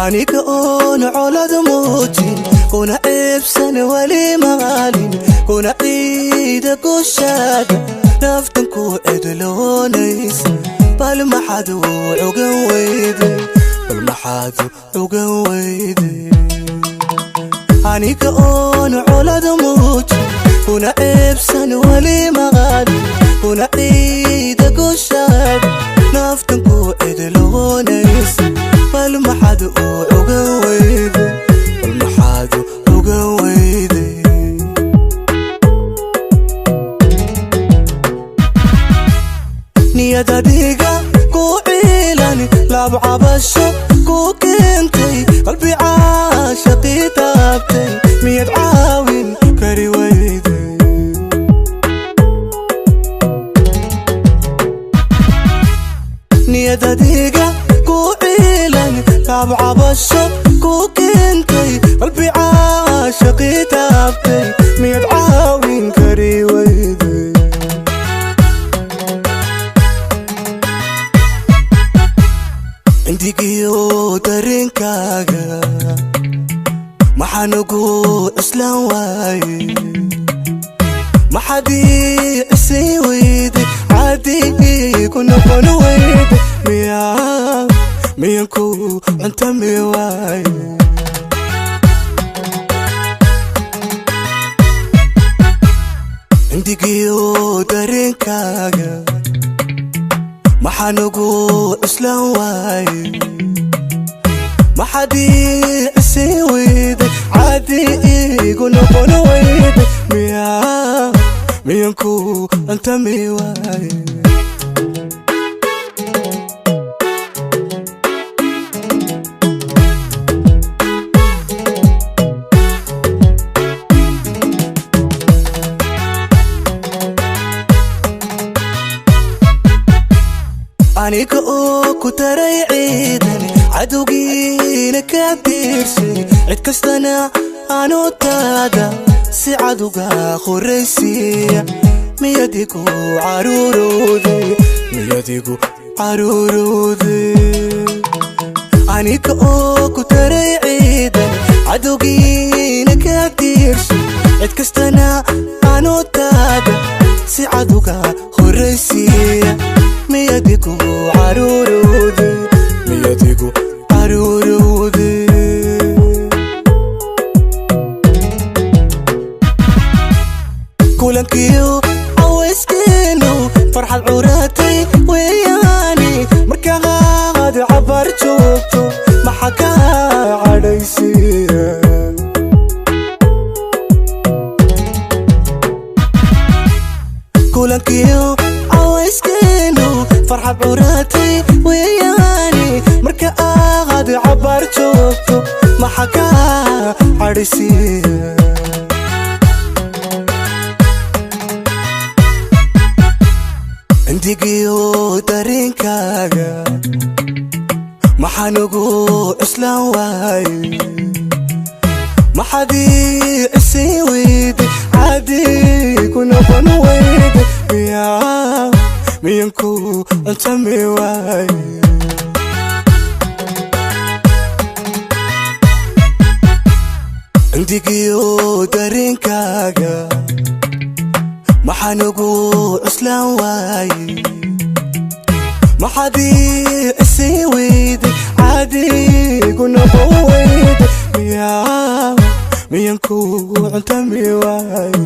Aniga oon colad muujin, kuna ceebsan weli maalin, kuna ciida gushaada naftan ku cidloonaysa. Bal maxaad u cugan weyday? Bal maxaad u cugan weyday? Aniga oon colad muujin, kuna ceebsan weli maalin, kuna ciida gushaada naftan ku cidloonaysa. Bal maxaad u cugan weyday? Bal maxaad u cugan weyday? Niyad adiga ku ciilan, laab cabasho ku keentay, qalbi caashaqii taabtay, miyad caawin kari weyday? Niyad adiga ku ciilan, laab cabasho ku keentay, qalbi caashaqii taabtay, miyad caawin kari weyday? Cindigiyo dareenkaaga maxaa nagu cuslaan waaye? Maxaad ii cisay weyday? Caadi ku noqon weyday? Miyaa miyan ku cuntami waaye? Cindigiyo dareenkaaga maxaa nagu cuslaan waaye? Maxaad ii cisay weyday? Caadi igu noqon weyday? Miyaa miyan ku cuntami waaye? Aniga oo ku taray ciidan, cadowgiina ka diirshay, cid kastana aanu taada si cadowga qoraysiiya, miyadigu caruurooday? Miyadigu caruurooday? Aniga oo ku taray ciidan, cadowgiina ka diirshay, cid kastana aanu taada si cadowga horaysiiya, miyadigu caruurooday? Miyadigu caruurooday? Kulankiyo cawayskeenu farxad curatay weeyaani, markaad cabar joogto maxaa kaa cadhaysiiya? Kulankiyo cawayskeenu farxad curatay weeyaani, marka aad cabar joogto maxaa kaa cadhaysiiya? Cindigiyo dareenkaaga maxaa nagu cuslaan waaye? Maxaad ii cisay weyday? Caadi ku noqon weyday? Miyaa miyan ku cuntami waaye? Cindigiyo dareenkaaga maxaa nagu cuslaan waaye? Maxaad ii cisay weyday? Caadi ku noqon weyday? Miyaa miyan ku cuntami waaye?